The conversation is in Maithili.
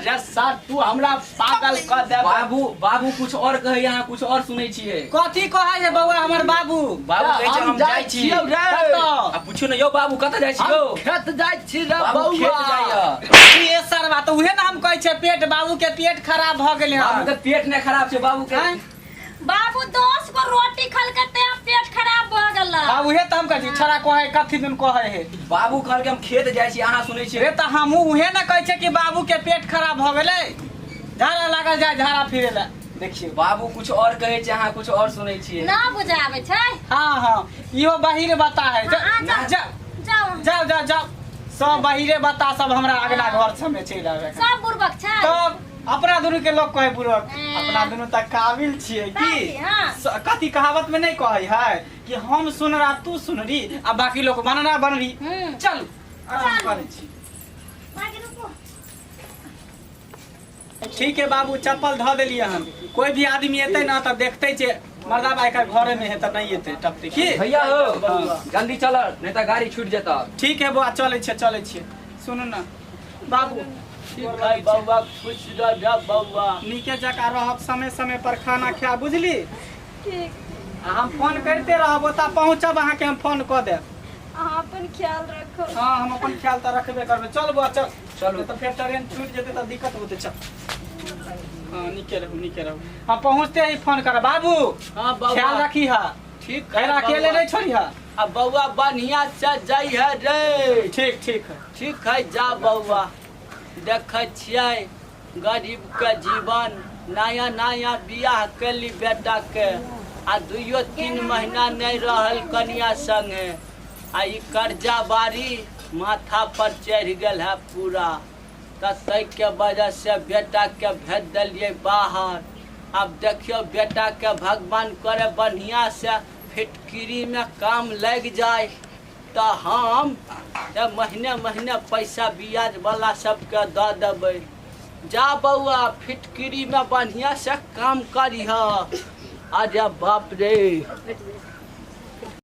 रे सार, तू हमरा पागल कऽ देबे। बाबू, बाबू कुछ और कहैया, अहाँ कुछ और सुनै छियै। कथी कहै है बौआ हमर बाबू? बाबू कहै छै हम जाइ छी। छियौ रे। कतऽ? आ पूछू ने यौ बाबू कतऽ जाइ छी यौ? हम खेत जाइ छी रे। बाबू बौआ खेत जाइया। ए सरवा, तऽ उहे ने हम कहै छै पेट, बाबू के पेट खराब भऽ गेलै बाबू हन। के पेट नहि खराब छै बाबू के। आँय? बाबू 10 गो रोटी खलके ते पेट खराब भ गेल। हाँ, उहे तऽ हम कहै छी, छोड़ा कहै कथी दिन कहै है। बाबू कहलकै हम खेत जाइ छी, अहाँ सुनै छियै। रे तऽ हमहूँ उहे ने कहै छियै कि बाबू के पेट खराब भऽ गेलै, झाड़ा लागल जाय झाड़ा फिरे लए। देखियौ बाबू कुछ और कहै छै, अहाँ कुछ और सुनै छियै। ना बुझाबै छै। हाँ हाँ, इहो बहिर बता है। जा हाँ, जाओ। जा जाओ। जाओ जाओ जाओ, सब बहिरे बता सब हमरा अगला घर सब में चलि आवे। सब बुड़बक छै। तब अपना दुनू के लोग कहे बुड़बक? अपना दुनू तऽ काबिल छियै की। ताकि, हाँ। कथी कहावत में नहीं कहै है कि हम सुनरा तू सुनरी आ बाकी लोग बनरा बनरी। चल आराम चलू। करै छी। बाकी रुको। ठीक है बाबू, चप्पल धऽ देलियै हन। कोई भी आदमी एतै ना तऽ देखतै जे मर्दा भाई का घरे में है तऽ नहीं एतै टपतै की। भैया हो, हाँ। जल्दी चल नहीं तऽ गाड़ी छूट जेतऽ। ठीक है बौआ, चलै छियै चलै छियै। सुनू ना बाबू। ठीक है बौआ, खुश रह बौआ। नीके जकाँ रहब, समय समय पर खाना खायब, बुझली? ठीक। आ हम फोन करिते रहब, ओतऽ पहुँचब अहाँके हम फोन कऽ देब। अहाँ अपन ख्याल रखो। हाँ, हम अपन ख्याल तऽ रखबे करबै। चल बौआ चल। चलू। तऽ फेर ट्रेन छूटि जेतै तऽ दिक्कत होतै। चल, हाँ, नीके रहू नीके रहू। हम पहुँचते ही फोन करब बाबू। हाँ बौआ। ख्याल रखी हा। ठीक है फेर अकेले बौआ। नहीं छोड़ी हा। आ बौआ बढ़िया से जाइ है रे। ठीक ठीक है। ठीक है, जा बौआ। देखै छियै गरीब के जीवन, नया नया बियाह केली बेटा के आ दुइयो 3 महीना नहीं रहल कनिया संगे आ ई कर्जा बारी माथा पर चढ़ि गेल है पूरा, तऽ ताहिके वजह से बेटा के भेज देलियै बाहर। आब देखियौ बेटा के भगवान करे बढ़िया से फिटकिरी में काम लागि जाय तऽ हम महीने महीने पैसा ब्याज वाला सबके दऽ देबै। जा बौआ, फिटकिरी में बढ़िया से काम करिह। अरे बाप रे।